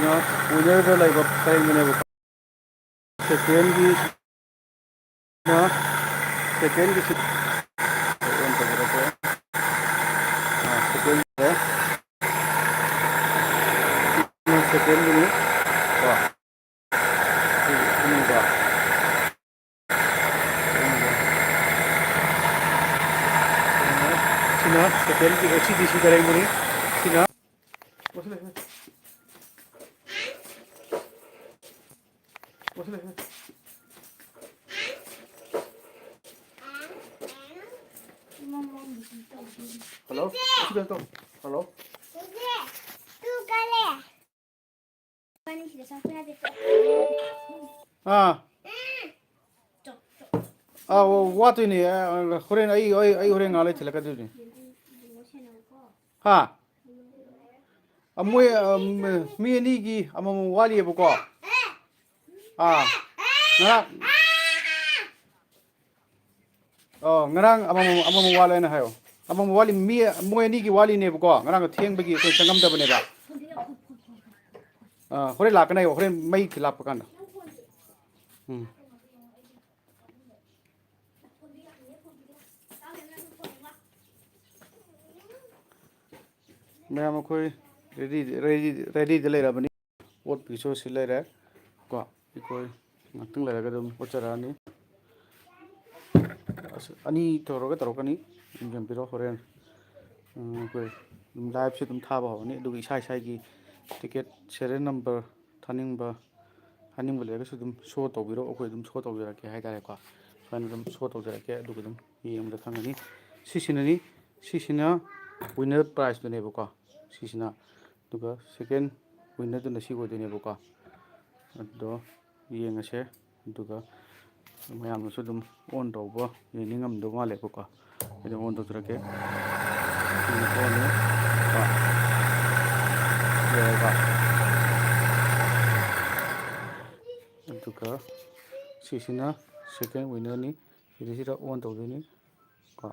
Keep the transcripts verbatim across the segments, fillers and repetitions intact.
ꯅ ꯋꯤꯅꯔꯗ ꯂꯩꯕ ꯄꯔꯦꯡꯗꯨꯅꯦꯕ꯫ ꯁꯦꯀꯦꯟꯒꯤ ꯅ ꯁꯦꯀꯦꯟꯒꯤ ꯁꯤꯠ ꯑꯣꯟ ꯇꯧꯖꯔꯛꯀꯦ꯫ ꯑꯥ, ꯁꯦꯀꯦꯟꯒꯤ ꯁꯦꯀꯦꯟꯒꯤꯅꯤ꯫ ꯀꯣ꯫ ꯁꯤ ꯑꯅꯤꯗꯣ꯫ ꯁꯤꯅ ꯁꯦꯀꯦꯟꯒꯤ ꯑꯦ ꯁꯤ ꯗꯤ ꯁꯤꯗ ꯂꯩꯕꯅꯤ꯫ ꯁꯤꯅ ꯍꯜꯂꯣ? ꯁꯤꯗ ꯇꯧ꯫ ꯍꯜꯂꯣ? ꯑꯥ꯫ ꯑꯥ, ꯋꯥꯠꯇꯣꯏꯅꯦ꯫ ꯑꯥ, ꯍꯣꯔꯦꯟ ꯑꯩ, ꯑꯩ, ꯑꯩ ꯍꯣꯔꯦꯟ ꯉꯥꯏꯍꯥꯛ ꯂꯩ ꯊꯤꯜꯂꯛꯀꯗꯣꯏꯅꯦ꯫ ꯍꯥ? ꯑ, ꯃꯣꯏ, ꯑ, ꯃꯤ ꯑꯅꯤꯒꯤ ꯑꯃꯃꯝ ꯋꯥꯠꯂꯤꯑꯕꯀꯣ꯫ ꯑꯥ, ꯉꯔꯥꯡ, ꯑꯣ, ꯉꯔꯥꯡ ꯑꯃꯃꯝ, ꯑꯃꯃꯝ ꯋꯥꯠꯂꯦꯅ ꯍꯥꯏꯌꯣ꯫ ꯑꯃꯃꯝ ꯋꯥꯠꯂꯤ, ꯃꯤ, ꯃꯣꯏ ꯑꯅꯤꯒꯤ ꯋꯥꯠꯂꯤꯅꯦꯕꯀꯣ꯫ ꯉꯔꯥꯡꯗꯣ ꯊꯦꯡꯕꯒꯤ ꯑꯩꯈꯣꯏ ꯆꯪꯉꯝꯗꯕꯅꯦꯕ꯫ ꯑꯥ, ꯍꯣꯔꯦꯟ ꯂꯥꯛꯀꯅꯤ ꯍꯥꯏꯌꯣ, ꯍꯣꯔꯦꯟ ꯃꯩ ꯂꯥꯛꯄ ꯀꯥꯟꯗ꯫ ꯎꯝ꯫ ꯃꯌꯥꯝ ꯑꯩꯈꯣꯏ ꯔꯦꯗꯤ, ꯔꯦꯗꯤ, ꯔꯦꯗꯤꯗ ꯂꯩꯔꯕꯅꯤ꯫ ꯑꯣꯠꯄꯒꯤꯁꯨ ꯁꯤ ꯂꯩꯔꯦ꯫ ꯀꯣ, ꯑꯩꯈꯣꯏ ꯉꯥꯛꯇꯪ ꯂꯩꯔꯒ ꯑꯗꯨꯝ ꯑꯣꯠꯆꯔꯛꯑꯅꯤ꯫ ꯑꯁ, ꯑꯅꯤ ꯇꯧꯔꯒ ꯇꯧꯔꯛꯀꯅꯤ꯫ ꯌꯦꯡꯕꯤꯔꯣ ꯍꯣꯔꯦꯟ꯫ ꯎꯝ, ꯑꯩꯈꯣꯏ ꯑꯗꯨꯝ ꯂꯥꯏꯞꯁꯨ ꯑꯗꯨꯝ ꯊꯥꯕ ꯍꯧꯔꯅꯤ꯫ ꯑꯗꯨꯒ ꯏꯁꯥ ꯏꯁꯥꯒꯤ ꯇꯤꯀꯦꯠ ꯁꯦꯔꯤꯌꯦꯜ ꯅꯝꯕꯔ ꯊꯥꯅꯤꯡꯕ, ꯍꯥꯏꯅꯤꯡꯕ ꯂꯩꯔꯒꯁꯨ ꯑꯗꯨꯝ ꯁꯣ ꯇꯧꯕꯤꯔꯣ꯫ ꯑꯩꯈꯣꯏ ꯑꯗꯨꯝ ꯁꯣ ꯇꯧꯖꯔꯛꯀꯦ ꯍꯥꯏꯇꯥꯔꯦꯀꯣ꯫ ꯁꯨꯃꯥꯏꯅ ꯑꯗꯨꯝ ꯁꯣ ꯇꯧꯖꯔꯛꯀꯦ꯫ ꯑꯗꯨꯒ ꯑꯗꯨꯝ ꯌꯦꯡꯕꯗ ꯈꯪꯒꯅꯤ꯫ ꯁꯤꯁꯤꯅꯅꯤ, ꯁꯤꯁꯤꯅ ꯋꯤꯟꯅꯔ ꯄ꯭ꯔꯥꯏꯖꯇꯨꯅꯦꯕꯀꯣ꯫ ꯁꯤꯁꯤꯅ, ꯑꯗꯨꯒ ꯁꯦꯀꯦꯟ ꯋꯤꯟꯅꯔꯗꯨꯅ ꯁꯤ ꯑꯣꯏꯗꯣꯏꯅꯦꯕꯀꯣ꯫ ꯑꯗꯣ ꯌꯦꯡꯉꯁꯦ꯫ ꯑꯗꯨꯒ ꯃꯌꯥꯝꯅꯁꯨ ꯑꯗꯨꯝ ꯑꯣꯟ ꯇꯧꯕ ꯌꯦꯡꯅꯤꯡꯉꯝꯗꯧ ꯃꯥꯜꯂꯦꯕꯀꯣ꯫ ꯑꯩ ꯑꯗꯨꯝ ꯑꯣꯟ ꯇꯧꯖꯔꯛꯀꯦ꯫ ꯁꯤꯅ ꯑꯣꯟꯅꯤ꯫ ꯀꯣ꯫ ꯌꯥꯔꯦꯀꯣ꯫ ꯑꯗꯨꯒ ꯁꯤꯁꯤꯅ ꯁꯦꯀꯦꯟ ꯋꯤꯟꯅꯔꯅꯤ꯫ ꯁꯤꯗꯩꯁꯤꯗ ꯑꯣꯟ ꯇꯧꯗꯣꯏꯅꯤ꯫ ꯀꯣ꯫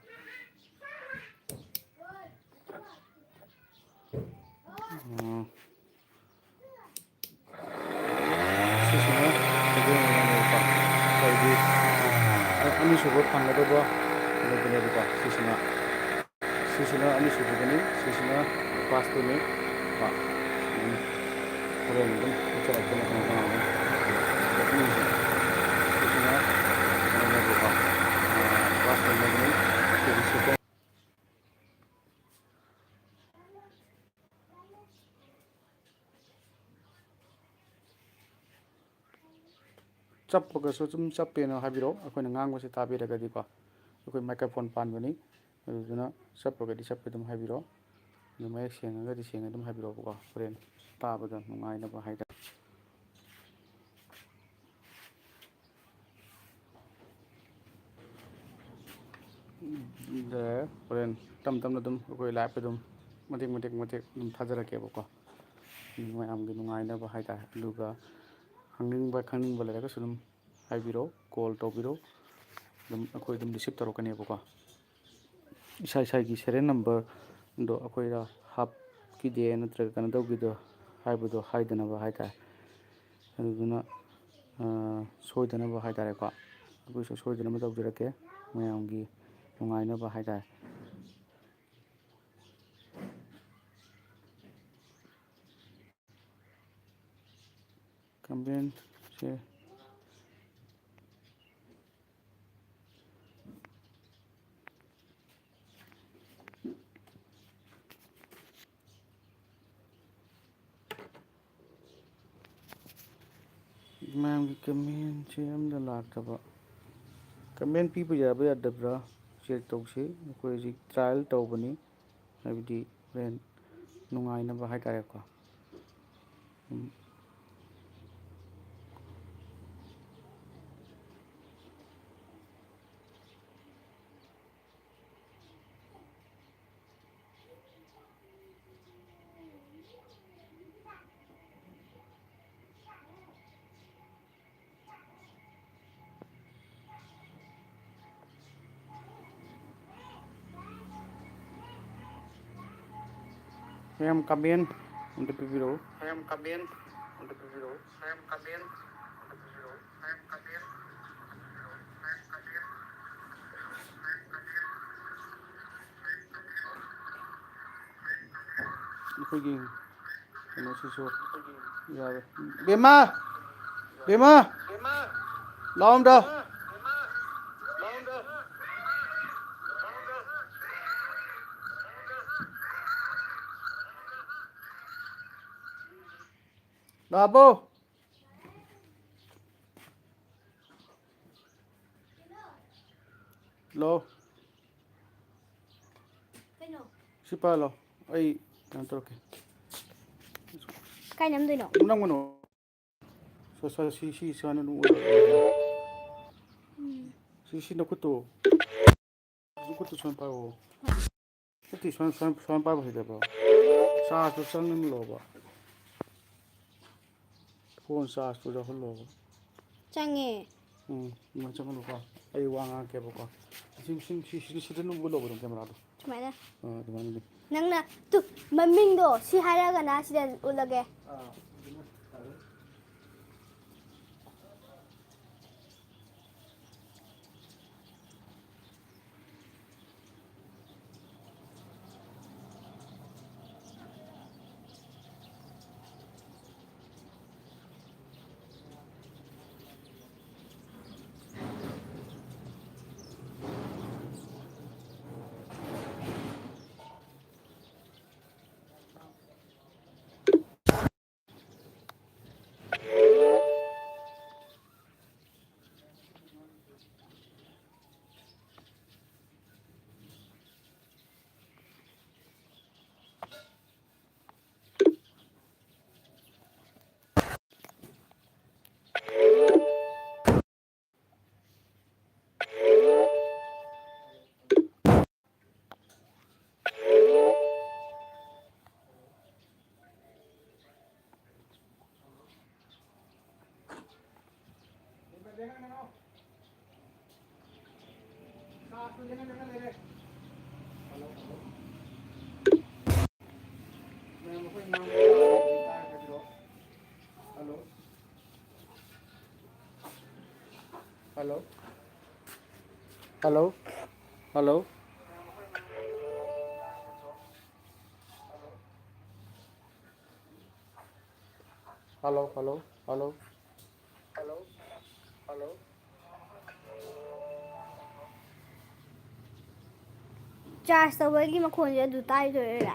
ꯎꯝ꯫ ꯐꯪꯒꯗꯧꯕ ꯀꯩꯅꯣꯗꯨꯅꯦꯕꯀꯣ꯫ ꯁꯤꯁꯤꯅ, ꯁꯤꯁꯤꯅ ꯑꯅꯤꯁꯨꯕꯗꯨꯅꯤ, ꯁꯤꯁꯤꯅ class two ꯅꯤ꯫ ꯀꯣ, ꯎꯝ, ꯍꯣꯔꯦꯟ ꯑꯗꯨꯝ ꯎꯠꯆꯔꯛꯀꯦ ꯃꯊꯪ ꯃꯊꯪ ꯑꯗꯨꯝ꯫ ꯁꯤꯁꯤꯅ ꯀꯩꯅꯣꯅꯦꯕꯀꯣ, ꯑ, class one ꯅꯦꯕꯅꯤ꯫ ꯁꯤꯒꯤ second ꯆꯞꯄꯒꯁꯨ ꯑꯗꯨꯝ ꯆꯞꯄꯦꯅ ꯍꯥꯏꯕꯤꯔꯛꯑꯣ, ꯑꯩꯈꯣꯏꯅ ꯉꯥꯡꯕꯁꯦ ꯇꯥꯕꯤꯔꯒꯗꯤꯀꯣ꯫ ꯑꯩꯈꯣꯏ microphone ꯄꯥꯟꯕꯅꯤ, ꯑꯗꯨꯗꯨꯅ ꯆꯞꯄꯒꯗꯤ ꯆꯞꯄꯦ ꯑꯗꯨꯝ ꯍꯥꯏꯕꯤꯔꯛꯑꯣ, ꯑꯗꯨ ꯃꯌꯦꯛ ꯁꯦꯡꯉꯒꯗꯤ ꯁꯦꯡꯉꯦ ꯑꯗꯨꯝ ꯍꯥꯏꯕꯤꯔꯛꯑꯣꯕꯀꯣ꯫ ꯍꯣꯔꯦꯟ ꯇꯥꯕꯗ ꯅꯨꯡꯉꯥꯏꯅꯕ ꯍꯥꯏꯇꯥꯔꯦ꯫ ꯑꯗ ꯍꯣꯔꯦꯟ ꯇꯞ ꯇꯞꯅ ꯑꯗꯨꯝ ꯑꯩꯈꯣꯏ live ꯑꯗꯨꯝ ꯃꯇꯦꯛ ꯃꯇꯦꯛ ꯃꯇꯦꯛ ꯑꯗꯨꯝ ꯊꯥꯖꯔꯛꯀꯦꯕꯀꯣ꯫ ꯃꯌꯥꯝꯒꯤ ꯅꯨꯡꯉꯥꯏꯅꯕ ꯍꯥꯏꯇꯥꯔꯦ꯫ ꯑꯗꯨꯒ ꯍꯪꯅꯤꯡꯕ ꯈꯪꯅꯤꯡꯕ ꯂꯩꯔꯒꯁꯨ ꯑꯗꯨꯝ ꯍꯥꯏꯕꯤꯔꯛꯑꯣ, call ꯇꯧꯕꯤꯔꯛꯑꯣ꯫ ꯑꯗꯨꯝ ꯑꯩꯈꯣꯏ ꯑꯗꯨꯝ receive ꯇꯧꯔꯛꯀꯅꯦꯕꯀꯣ꯫ ꯏꯁꯥ ꯏꯁꯥꯒꯤ serial number ꯗꯣ ꯑꯩꯈꯣꯏꯗ ꯍꯥꯞꯈꯤꯗꯦ ꯅꯠꯇ꯭ꯔꯒ ꯀꯩꯅꯣ ꯇꯧꯈꯤꯗꯦ ꯍꯥꯏꯕꯗꯣ ꯍꯥꯏꯗꯅꯕ ꯍꯥꯏꯇꯥꯔꯦ꯫ ꯑꯗꯨꯗꯨꯅ, ꯑ, ꯁꯣꯏꯗꯅꯕ ꯍꯥꯏꯇꯥꯔꯦꯀꯣ꯫ ꯑꯩꯈꯣꯏꯁꯨ ꯁꯣꯏꯗꯅꯕ ꯇꯧꯖꯔꯛꯀꯦ, ꯃꯌꯥꯝꯒꯤ ꯅꯨꯡꯉꯥꯏꯅꯕ ꯍꯥꯏꯇꯥꯔꯦ꯫ Complaint ꯁꯦ ꯃꯌꯥꯝꯒꯤ comment ꯁꯦ ꯑꯝꯇ ꯂꯥꯛꯇꯕ꯫ Comment ꯄꯤꯕ ꯌꯥꯕ ꯌꯥꯗꯕ꯭ꯔꯥ check ꯇꯧꯁꯤ꯫ ꯑꯩꯈꯣꯏ ꯍꯧꯖꯤꯛ trial ꯇꯧꯕꯅꯤ, ꯍꯥꯏꯕꯗꯤ ꯍꯣꯔꯦꯟ ꯅꯨꯡꯉꯥꯏꯅꯕ ꯍꯥꯏꯇꯥꯔꯦꯀꯣ꯫ ꯎꯝ꯫ ꯃꯌꯥꯝ comment ꯑꯝꯇ ꯄꯤꯕꯤꯔꯛꯎ꯫ ꯃꯌꯥꯝ comment ꯑꯝꯇ ꯄꯤꯕꯤꯔꯛꯎ꯫ ꯃꯌꯥꯝ comment ꯑꯝꯇ ꯄꯤꯕꯤꯔꯛꯎ꯫ ꯃꯌꯥꯝ comment ꯑꯝꯇ ꯄꯤꯕꯤꯔꯛꯎ꯫ ꯃꯌꯥꯝ comment ꯑꯝꯇ ꯄꯤꯕꯤꯔꯛꯎ꯫ ꯑꯩꯈꯣꯏꯒꯤ ꯀꯩꯅꯣꯁꯤꯁꯨ ꯌꯥꯔꯦ꯫ ꯕꯦꯝꯃ! ꯕꯦꯝꯃ! ꯂꯥꯛꯑꯣ ꯑꯝꯇ꯫ ꯂꯥꯛꯑꯕꯣ? ꯍꯜꯂꯣ꯫ ꯀꯩꯅꯣ? ꯁꯤ ꯄꯥꯏꯍꯜꯂꯣ꯫ ꯑꯩ ꯀꯩꯅꯣ ꯇꯧꯔꯛꯀꯦ꯫ ꯀꯥꯏ ꯅꯝꯗꯣꯏꯅꯣ? ꯅꯝꯒꯅꯣ꯫ ꯁꯣ-, ꯁꯣ-, ꯁꯤ, ꯁꯤ ꯁꯨꯃꯥꯏꯅ ꯑꯗꯨꯝ ꯑꯣꯏꯔꯣ꯫ ꯎꯝ꯫ ꯁꯤ, ꯁꯤ ꯅꯈꯨꯠꯇꯣ꯫ ꯅꯈꯨꯠꯇꯣ ꯁꯨꯃꯥꯏꯅ ꯄꯥꯏꯌꯣ꯫ ꯅꯠꯇꯦ, ꯁꯨꯃꯥꯏꯅ, ꯁꯨꯃꯥꯏꯅ, ꯁꯨꯃꯥꯏꯅ ꯄꯥꯏꯕ ꯍꯩꯇꯕ꯭ꯔꯣ? ꯆꯥꯔꯖꯇꯣ ꯆꯪꯍꯜꯂꯣꯕ꯫ ꯐꯣꯟ ꯆꯥꯔꯖꯇꯣ ꯌꯥꯎꯍꯜꯂꯣꯕ꯫ ꯆꯪꯉꯦ꯫ ꯎꯝ, ꯑꯗꯨꯃꯥꯏꯅ ꯆꯪꯍꯜꯂꯨꯀꯣ꯫ ꯑꯩ ꯋꯥ ꯉꯥꯡꯉꯛꯀꯦꯕꯀꯣ꯫ ꯁꯤ, ꯁꯤ, ꯁꯤ, ꯁꯤ, ꯁꯤꯗ ꯑꯗꯨꯝ ꯎꯠꯂꯣꯕ ꯑꯗꯨꯝ ꯀꯦꯃꯦꯔꯥꯗꯣ꯫ ꯁꯨꯃꯥꯏꯅ꯫ ꯑꯥ, ꯑꯗꯨꯃꯥꯏꯅ ꯑꯗꯨꯝ꯫ ꯅꯪꯅ ꯇꯨ, ꯃꯃꯤꯡꯗꯣ ꯁꯤ ꯍꯥꯏꯔꯒꯅ ꯁꯤꯗ ꯎꯠꯂꯒꯦ꯫ ꯑꯥ, ꯑꯗꯨꯅ ꯐꯔꯦ꯫ Hello. Hello. Hello. Hello, hello, hello. Hello, hello. Charge ꯇꯧꯕꯒꯤ ꯃꯈꯣꯟꯁꯦ ꯑꯗꯨ ꯇꯥꯏꯗꯣꯏꯔꯥ?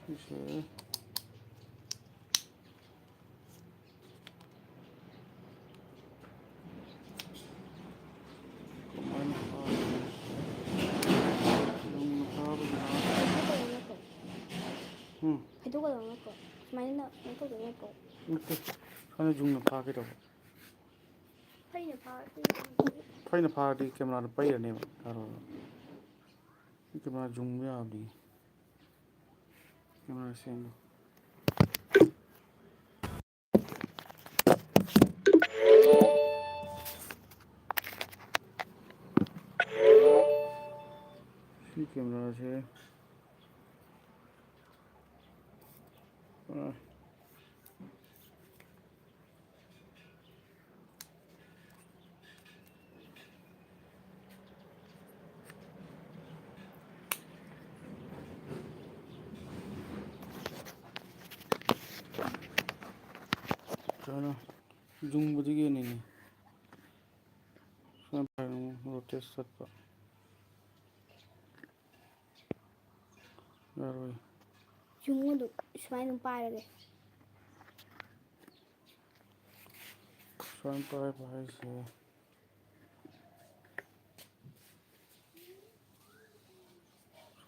ꯁꯤꯁꯦ ꯀꯃꯥꯏꯅ ꯐꯥꯒꯅꯤ? ꯌꯨꯝꯅ ꯐꯥꯕꯒꯤꯔ? ꯎꯝ꯫ ꯍꯥꯏꯗꯣꯛꯀꯗꯕ ꯅꯠꯇ꯭ꯔꯣ? ꯁꯨꯃꯥꯏꯅ ꯀꯩꯅꯣ ꯇꯧꯗꯣꯏ ꯅꯠꯇ꯭ꯔꯣ? ꯅꯠꯇꯦ꯫ ꯁꯨꯃꯥꯏꯅ ꯌꯨꯝꯅ ꯐꯥꯒꯦ ꯇꯧꯕ꯫ ꯐꯩꯅ ꯐꯥꯔꯗꯤ ꯐꯩꯅ ꯐꯥꯔꯗꯤ ꯀꯦꯃꯦꯔꯥꯗꯣ ꯄꯩꯔꯅꯦꯕ꯫ ꯌꯥꯔꯣꯏꯕ꯫ ꯀꯦꯃꯦꯔꯥ ꯖꯨꯝ ꯌꯥꯕꯅꯤ꯫ ꯀꯦꯃꯦꯔꯥ ꯁꯦꯝꯕ꯫ ꯁꯤ ꯀꯦꯃꯦꯔꯥꯁꯦ, ꯑ, ꯀꯩꯅꯣ, ꯌꯨꯡꯕꯗꯒꯤ ꯍꯦꯟꯅꯅꯦ꯫ ꯁꯨꯃꯥꯏꯅ ꯄꯥꯏꯔꯒ ꯑꯃꯨꯛ ꯔꯣꯇꯦꯠ ꯆꯠꯄ꯫ ꯌꯥꯔꯣꯏ꯫ ꯌꯨꯡꯉꯨ ꯑꯗꯨꯝ, ꯁꯨꯃꯥꯏꯅ ꯑꯗꯨꯝ ꯄꯥꯏꯔꯒꯦ꯫ ꯁꯨꯃꯥꯏꯅ ꯄꯥꯏꯕ ꯍꯥꯏꯁꯦ꯫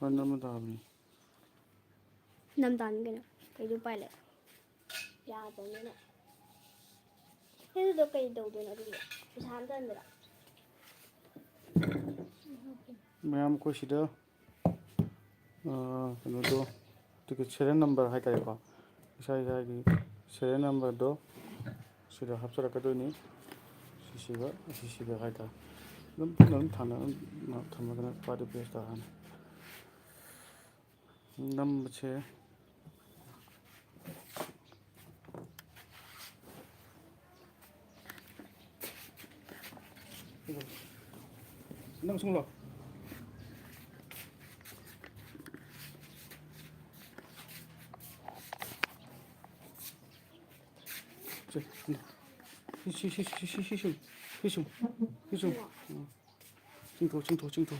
ꯐꯟ ꯑꯃ ꯇꯥꯕꯅꯤ꯫ ꯅꯝꯗꯥꯅꯤ ꯀꯩꯅꯣ꯫ ꯀꯩꯗꯤ ꯎꯄꯥꯏ ꯂꯩ? ꯌꯥꯗꯕꯅꯤꯅ꯫ ꯑꯗꯨꯗꯣ ꯀꯩ ꯇꯧꯗꯣꯏꯅꯣ ꯑꯗꯨꯗꯤ? ꯄꯩꯁꯥ ꯑꯝꯇ ꯍꯟꯕꯤꯔꯣ꯫ ꯃꯌꯥꯝ ꯑꯩꯈꯣꯏ ꯁꯤꯗ, ꯑ, ꯀꯩꯅꯣꯗꯣ, ꯇꯤꯀꯦꯠ ꯁꯦꯔꯤꯌꯦꯜ ꯅꯝꯕꯔ ꯍꯥꯏꯇꯥꯔꯦꯀꯣ, ꯏꯁꯥ ꯏꯁꯥꯒꯤ ꯁꯦꯔꯤꯌꯦꯜ ꯅꯝꯕꯔꯗꯣ ꯁꯤꯗ ꯍꯥꯞꯆꯔꯛꯀꯗꯣꯏꯅꯤ꯫ ꯁꯤꯁꯤꯒ, ꯁꯤꯁꯤꯒ ꯍꯥꯏꯇꯥꯔꯦ꯫ ꯑꯗꯨꯝ ꯄꯨꯟꯅ ꯑꯗꯨꯝ ꯊꯥꯅ-, ꯑꯗꯨꯝ ꯊꯝꯃꯒꯅ ꯈ꯭ꯋꯥꯏꯗꯒꯤ ꯕꯦꯁ ꯇꯥꯔꯅꯤ꯫ ꯅꯝꯕꯁꯦ ꯅꯪ ꯁꯨꯝ ꯂꯥꯎ꯫ ꯁꯤ, ꯁꯤ, ꯁꯤ ꯁꯨꯝ, ꯁꯤ ꯁꯨꯝ, ꯁꯤ ꯁꯨꯝ꯫ ꯎꯝ꯫ ꯆꯤꯡꯊꯣꯛ, ꯆꯤꯡꯊꯣꯛ, ꯆꯤꯡꯊꯣꯛ꯫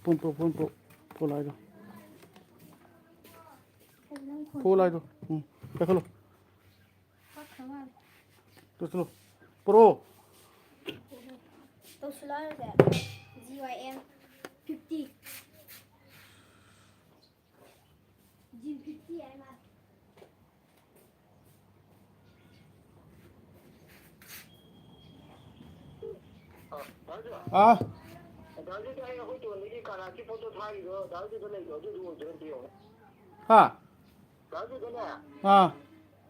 ꯄꯣꯝꯄꯣ, ꯄꯣꯝꯄꯣ, ꯄꯣꯂꯥꯏꯗꯣ꯫ ꯄꯣꯂꯥꯏꯗꯣ꯫ ꯎꯝ, ꯄꯥꯏꯈꯠꯂꯣ꯫ ꯇꯨ ꯆꯠꯂꯣ꯫ ꯄꯨꯔꯛꯑꯣ꯫ ꯇꯧꯁꯤꯜꯂꯣ ꯍꯥꯏꯔꯁꯦ꯫ G Y M fifty꯫ G fifty ꯍꯥꯏ ꯃꯥꯜꯂꯦ꯫ ꯑꯥ꯫ ꯗꯥ ꯍꯧꯖꯤꯛ ꯑꯩ ꯑꯩꯈꯣꯏ ꯇꯣꯟꯗꯒꯤ ꯀꯔꯅꯥꯠꯀꯤ ꯄꯣꯠꯇꯣ ꯊꯥꯈꯤꯗꯣ, ꯗꯥ ꯍꯧꯖꯤꯛꯇ ꯂꯩꯗꯣ, ꯑꯗꯨꯗꯨ ꯑꯣꯏꯗꯣꯏ ꯅꯠꯇ꯭ꯔꯣ? ꯍꯥ? ꯗꯥ ꯍꯧꯖꯤꯛꯇꯅꯦ꯫ ꯑꯥ꯫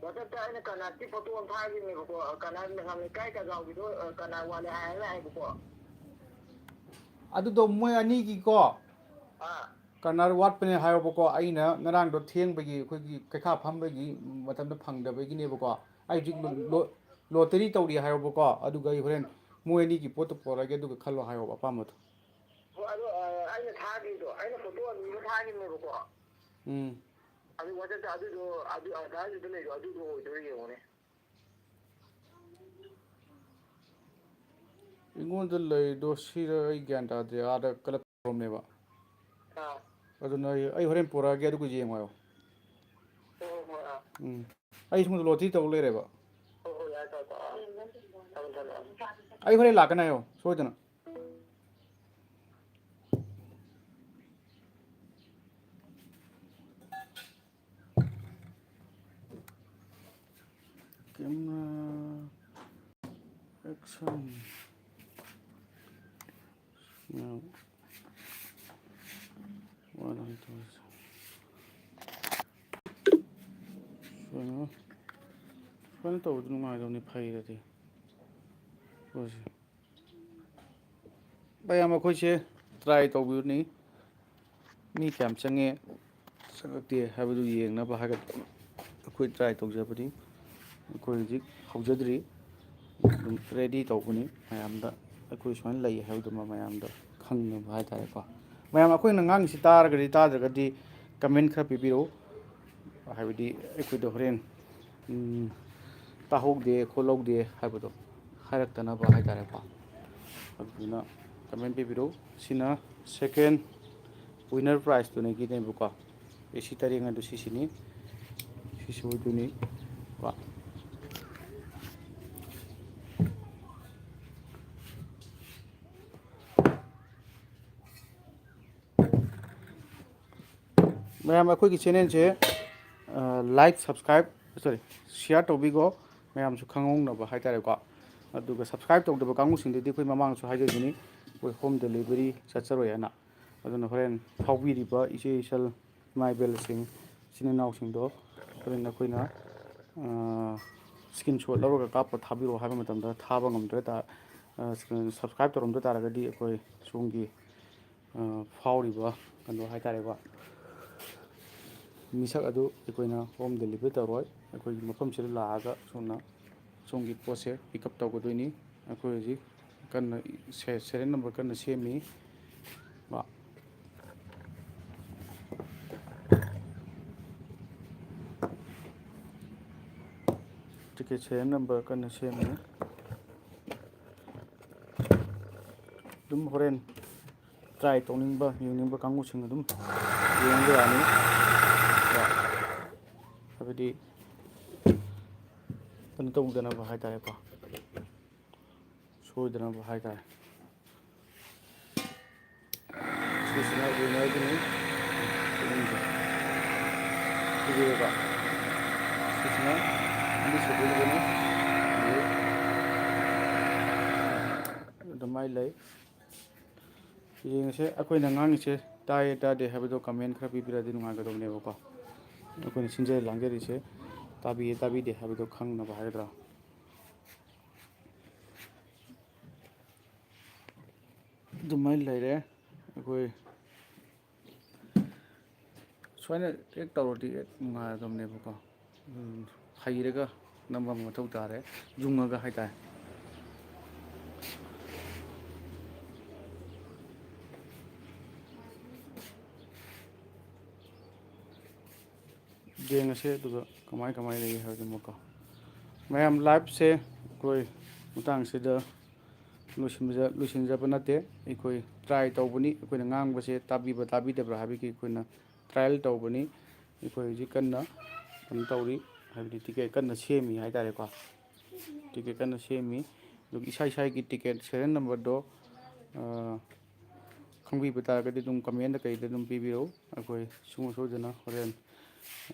WhatsApp-ꯇ ꯑꯩꯅ ꯀꯔꯅꯥꯠꯀꯤ ꯄꯣꯠꯇꯣ ꯑꯃ ꯊꯥꯈꯤꯕꯅꯦꯕꯀꯣ, ꯀꯔꯅꯥꯠ ꯃꯌꯥꯝ ꯂꯩꯀꯥꯏ ꯀꯖꯥꯎꯒꯤꯗꯣ, ꯀꯔꯅꯥꯠ ꯋꯥꯠꯂꯦ ꯍꯥꯏꯅ ꯍꯥꯏꯕꯀꯣ꯫ ꯑꯗꯨꯗꯣ ꯃꯣꯏ ꯑꯅꯤꯒꯤꯀꯣ, ꯑꯥ꯫ ꯀꯔꯅꯥꯠ ꯋꯥꯠꯄꯅꯦ ꯍꯥꯏꯌꯣꯕꯀꯣ꯫ ꯑꯩꯅ ꯉꯔꯥꯡꯗꯣ ꯊꯦꯡꯕꯒꯤ, ꯑꯩꯈꯣꯏꯒꯤ ꯀꯩꯈꯥ ꯐꯝꯕꯒꯤ ꯃꯇꯝꯗꯣ ꯐꯪꯗꯕꯒꯤꯅꯦꯕꯀꯣ꯫ ꯑꯩ ꯍꯧꯖꯤꯛ ꯂꯣ-, ꯂꯣ-, ꯂꯣꯇꯔꯤ ꯇꯧꯔꯤ ꯍꯥꯏꯌꯣꯕꯀꯣ꯫ ꯑꯗꯨꯒ ꯑꯩ ꯍꯣꯔꯦꯟ ꯃꯣꯏ ꯑꯅꯤꯒꯤ ꯄꯣꯠꯇꯣ ꯄꯣꯔꯛꯑꯒꯦ, ꯑꯗꯨꯒ ꯈꯜꯂꯣ ꯍꯥꯏꯌꯣꯕ ꯑꯄꯥꯝꯕꯗꯣ꯫ ꯍꯣꯏ, ꯑꯗꯣ, ꯑ, ꯑꯩꯅ ꯊꯥꯈꯤꯕꯗꯣ, ꯑꯩꯅ ꯐꯣꯇꯣ ꯑꯅꯤꯃ ꯊꯥꯈꯤꯕꯅꯦꯕꯀꯣ꯫ ꯎꯝ꯫ ꯑꯗꯨ WhatsApp-ꯇ ꯑꯗꯨꯗꯣ, ꯑꯗꯨ ꯑꯙꯥꯔꯗꯨꯗ ꯂꯩꯗꯣ, ꯑꯗꯨꯗꯣ ꯑꯣꯏꯗꯣꯏꯔꯥ ꯌꯦꯡꯉꯨꯅꯦ꯫ ꯑꯩꯉꯣꯟꯗ ꯂꯩꯔꯤꯗꯣ ꯁꯤꯔ ꯑꯩ ꯒ꯭ꯌꯥꯟ ꯇꯥꯗ꯭ꯔꯦ꯫ ꯑꯥꯗ ꯀꯂꯦꯛ ꯇꯧꯔꯝꯅꯦꯕ꯫ ꯑꯥ꯫ ꯑꯗꯨꯅ ꯑꯩ, ꯑꯩ ꯍꯣꯔꯦꯟ ꯄꯨꯔꯛꯑꯒꯦ, ꯑꯗꯨꯒ ꯌꯦꯡꯉꯣ ꯍꯥꯏꯌꯣ꯫ ꯍꯣꯏ, ꯍꯣꯏ, ꯍꯣꯏ, ꯑꯥ꯫ ꯎꯝ꯫ ꯑꯩ ꯁꯣꯝꯗ ꯂꯣꯇꯔꯤ ꯇꯧ ꯂꯩꯔꯦꯕ꯫ ꯍꯣꯏ, ꯍꯣꯏ, ꯌꯥꯔꯦ, ꯇꯧꯔꯣ, ꯇꯧꯔꯣ꯫ ꯑꯩ ꯍꯣꯔꯦꯟ ꯂꯥꯛꯀꯅꯤ ꯍꯥꯏꯌꯣ ꯁꯣꯏꯗꯅ꯫ Camera action. ꯁꯨꯃꯥꯏꯅ, ꯁꯨꯃꯥꯏꯅ ꯇꯧꯕꯗꯤ ꯅꯨꯡꯉꯥꯏꯗꯧꯅꯤ ꯐꯩꯔꯗꯤ꯫ ꯄꯣꯠꯁꯦ꯫ ꯃꯌꯥꯝ ꯑꯩꯈꯣꯏꯁꯦ try ꯇꯧꯕꯤꯕꯅꯤ꯫ ꯃꯤ ꯀꯌꯥꯝ ꯆꯪꯉꯦ, ꯆꯪꯉꯛꯇꯦ ꯍꯥꯏꯕꯗꯨ ꯌꯦꯡꯅꯕ ꯍꯥꯏꯒꯗ꯭ꯔꯥ ꯑꯩꯈꯣꯏ try ꯇꯧꯖꯕꯅꯤ꯫ ꯑꯩꯈꯣꯏ ꯍꯧꯖꯤꯛ ꯍꯧꯖꯗ꯭ꯔꯤ, ꯑꯗꯨꯝ ready ꯇꯧꯕꯅꯤ꯫ ꯃꯌꯥꯝꯗ ꯑꯩꯈꯣꯏ ꯁꯨꯃꯥꯏꯅ ꯂꯩ ꯍꯥꯏꯕꯗꯨꯃ ꯃꯌꯥꯝꯗ ꯈꯪꯅꯕ ꯍꯥꯏꯇꯥꯔꯦꯀꯣ꯫ ꯃꯌꯥꯝ ꯑꯩꯈꯣꯏꯅ ꯉꯥꯡꯉꯤꯁꯤ ꯇꯥꯔꯒꯗꯤ ꯇꯥꯗ꯭ꯔꯒꯗꯤ comment ꯈꯔ ꯄꯤꯕꯤꯔꯛꯎ꯫ ꯍꯥꯏꯕꯗꯤ ꯑꯩꯈꯣꯏꯗ ꯍꯣꯔꯦꯟ, ꯎꯝ, ꯇꯥꯍꯧꯗꯦ ꯈꯣꯠꯍꯧꯗꯦ ꯍꯥꯏꯕꯗꯣ ꯍꯥꯏꯔꯛꯇꯅꯕ ꯍꯥꯏꯇꯥꯔꯦꯀꯣ꯫ ꯑꯗꯨꯗꯨꯅ comment ꯄꯤꯕꯤꯔꯛꯎ꯫ ꯁꯤꯅ second winner prizeꯇꯨꯅꯦꯒꯤꯅꯦꯕꯀꯣ꯫ ꯑꯦ ꯁꯤ ꯇꯔꯦꯡ ꯑꯗꯨ ꯁꯤꯁꯤꯅꯤ꯫ ꯁꯤꯁꯨ ꯑꯣꯏꯗꯣꯏꯅꯤ ꯀꯣ꯫ ꯃꯌꯥꯝ ꯑꯩꯈꯣꯏꯒꯤ channelꯁꯦ, ꯑ, like, subscribe, sorry, share ꯇꯧꯕꯤꯈꯣ, ꯃꯌꯥꯝꯁꯨ ꯈꯪꯍꯧꯅꯕ ꯍꯥꯏꯇꯥꯔꯦꯀꯣ꯫ ꯑꯗꯨꯒ subscribe ꯇꯧꯗꯕ ꯀꯥꯡꯕꯨꯁꯤꯡꯗꯨꯗꯤ ꯑꯩꯈꯣꯏ ꯃꯃꯥꯡꯁꯨ ꯍꯥꯏꯖꯗꯨꯅꯤ, ꯑꯩꯈꯣꯏ home delivery ꯆꯠꯆꯔꯣꯏ ꯍꯥꯏꯅ꯫ ꯑꯗꯨꯅ ꯍꯣꯔꯦꯟ ꯐꯥꯎꯕꯤꯔꯤꯕ ꯏꯆꯦ ꯏꯆꯜ ꯏꯃꯥ ꯏꯕꯦꯜꯁꯤꯡ, ꯏꯆꯤꯟ ꯏꯅꯥꯎꯁꯤꯡꯗꯣ ꯍꯣꯔꯦꯟ ꯑꯩꯈꯣꯏꯅ, ꯑ, screenshot ꯂꯧꯔꯒ ꯀꯥꯞꯄ ꯊꯥꯕꯤꯔꯛꯑꯣ ꯍꯥꯏꯕ ꯃꯇꯝꯗ ꯊꯥꯕ ꯉꯝꯗ꯭ꯔ ꯇꯥ-, ꯑ, subscribe ꯇꯧꯔꯝꯗ ꯇꯥꯔꯒꯗꯤ ꯑꯩꯈꯣꯏ ꯁꯣꯝꯒꯤ, ꯑ, ꯐꯥꯎꯔꯤꯕ ꯀꯩꯅꯣ ꯍꯥꯏꯇꯥꯔꯦꯀꯣ, ꯃꯤꯁꯛ ꯑꯗꯨ ꯑꯩꯈꯣꯏꯅ home delivery ꯇꯧꯔꯣꯏ꯫ ꯑꯩꯈꯣꯏꯒꯤ ꯃꯐꯝꯁꯤꯗ ꯂꯥꯛꯑꯒ ꯁꯣꯝꯅ ꯁꯣꯝꯒꯤ ꯄꯣꯠꯁꯦ pick up ꯇꯧꯒꯗꯣꯏꯅꯤ꯫ ꯑꯩꯈꯣꯏ ꯍꯧꯖꯤꯛ ꯀꯟꯅ ꯁꯦ-, serial number ꯀꯟꯅ ꯁꯦꯝꯃꯤ꯫ ꯀꯣ꯫ Ticket serial number ꯀꯟꯅ ꯁꯦꯝꯃꯤ꯫ ꯑꯗꯨꯝ ꯍꯣꯔꯦꯟ try ꯇꯧꯅꯤꯡꯕ, ꯌꯦꯡꯅꯤꯡꯕ ꯀꯥꯡꯕꯨꯁꯤꯡ ꯑꯗꯨꯝ ꯌꯦꯡꯕ ꯌꯥꯅꯤ꯫ ꯀꯣ꯫ ꯍꯥꯏꯕꯗꯤ ꯀꯩꯅꯣ ꯇꯧꯗꯅꯕ ꯍꯥꯏꯇꯥꯔꯦꯀꯣ꯫ ꯁꯣꯏꯗꯅꯕ ꯍꯥꯏꯇꯥꯔꯦ꯫ ꯁꯤꯁꯤꯅ winnerꯒꯤꯅꯤ꯫ ꯁꯤꯒꯨꯝꯕꯁꯦ꯫ ꯎꯕꯤꯔꯕ? ꯁꯤꯁꯤꯅ ꯑꯅꯤꯁꯨꯕꯒꯤꯗꯨꯅꯤ꯫ ꯑꯗꯨꯃꯥꯏꯅ ꯂꯩ꯫ ꯌꯦꯡꯉꯁꯦ, ꯑꯩꯈꯣꯏꯅ ꯉꯥꯡꯉꯤꯁꯦ ꯇꯥꯏꯌꯦ ꯇꯥꯗꯦ ꯍꯥꯏꯕꯗꯣ comment ꯈꯔ ꯄꯤꯕꯤꯔꯗꯤ ꯅꯨꯡꯉꯥꯏꯒꯗꯕꯅꯦꯕꯀꯣ꯫ ꯑꯩꯈꯣꯏꯅ ꯁꯤꯟꯖꯔ ꯂꯥꯡꯖꯔꯤꯁꯦ ꯇꯥꯕꯤꯌꯦ ꯇꯥꯕꯤꯗꯦ ꯍꯥꯏꯕꯗꯣ ꯈꯪꯅꯕ ꯍꯥꯏꯒꯗ꯭ꯔꯥ꯫ ꯑꯗꯨꯃꯥꯏꯅ ꯂꯩꯔꯦ꯫ ꯑꯩꯈꯣꯏ ꯁꯨꯃꯥꯏꯅ ꯍꯦꯛ ꯇꯧꯔꯗꯤ ꯍꯦꯛ ꯅꯨꯡꯉꯥꯏꯔꯗꯕꯅꯦꯕꯀꯣ꯫ ꯎꯝ, ꯍꯩꯔꯒ ꯅꯝꯕ ꯑꯃ ꯃꯊꯧ ꯇꯥꯔꯦ, ꯌꯨꯡꯉꯒ ꯍꯥꯏꯇꯥꯔꯦ꯫ ꯌꯦꯡꯉꯁꯦ ꯑꯗꯨꯒ ꯀꯃꯥꯏ ꯀꯃꯥꯏ ꯂꯩ ꯍꯥꯏꯕꯗꯨꯃꯀꯣ꯫ ꯃꯌꯥꯝ, liveꯁꯦ ꯑꯩꯈꯣꯏ ꯃꯇꯥꯡꯁꯤꯗ ꯂꯣꯏꯁꯤꯟꯕ-, ꯂꯣꯏꯁꯤꯟꯖꯕ ꯅꯠꯇꯦ꯫ ꯑꯩꯈꯣꯏ try ꯇꯧꯕꯅꯤ꯫ ꯑꯩꯈꯣꯏꯅ ꯉꯥꯡꯕꯁꯦ ꯇꯥꯕꯤꯕ ꯇꯥꯕꯤꯗꯕ꯭ꯔꯥ ꯍꯥꯏꯕꯒꯤ ꯑꯩꯈꯣꯏꯅ trial ꯇꯧꯕꯅꯤ꯫ ꯑꯩꯈꯣꯏ ꯍꯧꯖꯤꯛ ꯀꯟꯅ ꯀꯩꯅꯣ ꯇꯧꯔꯤ, ꯍꯥꯏꯕꯗꯤ ticket ꯀꯟꯅ ꯁꯦꯝꯃꯤ ꯍꯥꯏꯇꯥꯔꯦꯀꯣ꯫ Ticket ꯀꯟꯅ ꯁꯦꯝꯃꯤ꯫ ꯑꯗꯨꯒ ꯏꯁꯥ ꯏꯁꯥꯒꯤ ticket serial numberꯗꯣ, ꯑ, ꯈꯪꯕꯤꯕ ꯇꯥꯔꯒꯗꯤ ꯑꯗꯨꯝ commentꯗ ꯀꯩꯗ ꯑꯗꯨꯝ ꯄꯤꯕꯤꯔꯛꯎ꯫ ꯑꯩꯈꯣꯏ ꯁꯨꯡꯁꯣꯏ ꯁꯣꯏꯗꯅ ꯍꯣꯔꯦꯟ,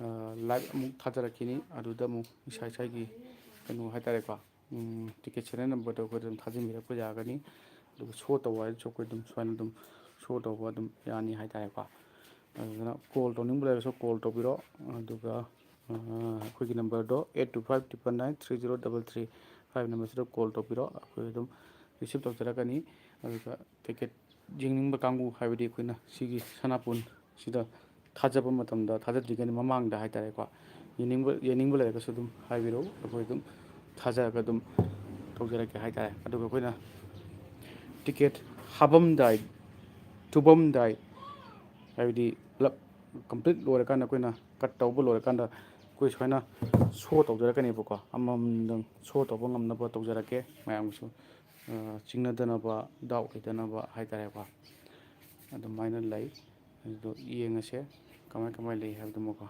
ꯑ, live ꯑꯃꯨꯛ ꯊꯥꯖꯔꯛꯈꯤꯅꯤ꯫ ꯑꯗꯨꯗ ꯑꯃꯨꯛ ꯏꯁꯥ ꯏꯁꯥꯒꯤ ꯀꯩꯅꯣ ꯍꯥꯏꯇꯥꯔꯦꯀꯣ, ꯎꯝ, ticket serial numberꯗꯣ ꯑꯩꯈꯣꯏꯗ ꯑꯗꯨꯝ ꯊꯥꯖꯤꯟꯕꯤꯔꯛꯄ ꯌꯥꯒꯅꯤ꯫ ꯑꯗꯨꯒ show ꯇꯧꯕ ꯍꯥꯏꯗꯨꯁꯨ ꯑꯩꯈꯣꯏ ꯑꯗꯨꯝ ꯁꯨꯃꯥꯏꯅ ꯑꯗꯨꯝ show ꯇꯧꯕ ꯑꯗꯨꯝ ꯌꯥꯅꯤ ꯍꯥꯏꯇꯥꯔꯦꯀꯣ꯫ ꯑꯗꯨꯗꯨꯅ call ꯇꯧꯅꯤꯡꯕ ꯂꯩꯔꯒꯁꯨ call ꯇꯧꯕꯤꯔꯣ꯫ ꯑꯗꯨꯒ, ꯑ, ꯑꯩꯈꯣꯏꯒꯤ numberꯗꯣ eight two five triple nine three zero double three five numberꯁꯤꯗ call ꯇꯧꯕꯤꯔꯣ꯫ ꯑꯩꯈꯣꯏ ꯑꯗꯨꯝ receive ꯇꯧꯖꯔꯛꯀꯅꯤ꯫ ꯑꯗꯨꯒ ticket ꯌꯦꯡꯅꯤꯡꯕ ꯀꯥꯡꯕꯨ, ꯍꯥꯏꯕꯗꯤ ꯑꯩꯈꯣꯏꯅ ꯁꯤꯒꯤ ꯁꯅꯥꯄꯣꯟꯁꯤꯗ ꯊꯥꯖꯕ ꯃꯇꯝꯗ, ꯊꯥꯖꯗ꯭ꯔꯤꯉꯩ ꯃꯃꯥꯡꯗ ꯍꯥꯏꯇꯥꯔꯦꯀꯣ, ꯌꯦꯡꯅꯤꯡꯕ, ꯌꯦꯡꯅꯤꯡꯕ ꯂꯩꯔꯒꯁꯨ ꯑꯗꯨꯝ ꯍꯥꯏꯕꯤꯔꯛꯎ, ꯑꯩꯈꯣꯏ ꯑꯗꯨꯝ ꯊꯥꯖꯔꯒ ꯑꯗꯨꯝ ꯇꯧꯖꯔꯛꯀꯦ ꯍꯥꯏꯇꯥꯔꯦ꯫ ꯑꯗꯨꯒ ꯑꯩꯈꯣꯏꯅ ticket ꯍꯥꯞꯄꯝꯗꯥꯏ, ꯇꯨꯕꯝꯗꯥꯏ, ꯍꯥꯏꯕꯗꯤ ꯄꯨꯂꯞ complete ꯂꯣꯏꯔꯀꯥꯟꯗ, ꯑꯩꯈꯣꯏꯅ cut ꯇꯧꯕ ꯂꯣꯏꯔꯀꯥꯟꯗ ꯑꯩꯈꯣꯏ ꯁꯨꯃꯥꯏꯅ show ꯇꯧꯖꯔꯛꯀꯅꯦꯕꯀꯣ꯫ ꯑꯃꯃꯝꯗꯪ show ꯇꯧꯕ ꯉꯝꯅꯕ ꯇꯧꯖꯔꯛꯀꯦ꯫ ꯃꯌꯥꯝꯒꯤꯁꯨ, ꯑ, ꯆꯤꯡꯅꯗꯅꯕ, doubt ꯂꯩꯇꯅꯕ ꯍꯥꯏꯇꯥꯔꯦꯀꯣ꯫ ꯑꯗꯨꯃꯥꯏꯅ ꯂꯩ꯫ ꯑꯗꯨꯗꯣ ꯌꯦꯡꯉꯁꯦ ꯀꯃꯥꯏ ꯀꯃꯥꯏ ꯂꯩ ꯍꯥꯏꯕꯗꯨꯃꯀꯣ꯫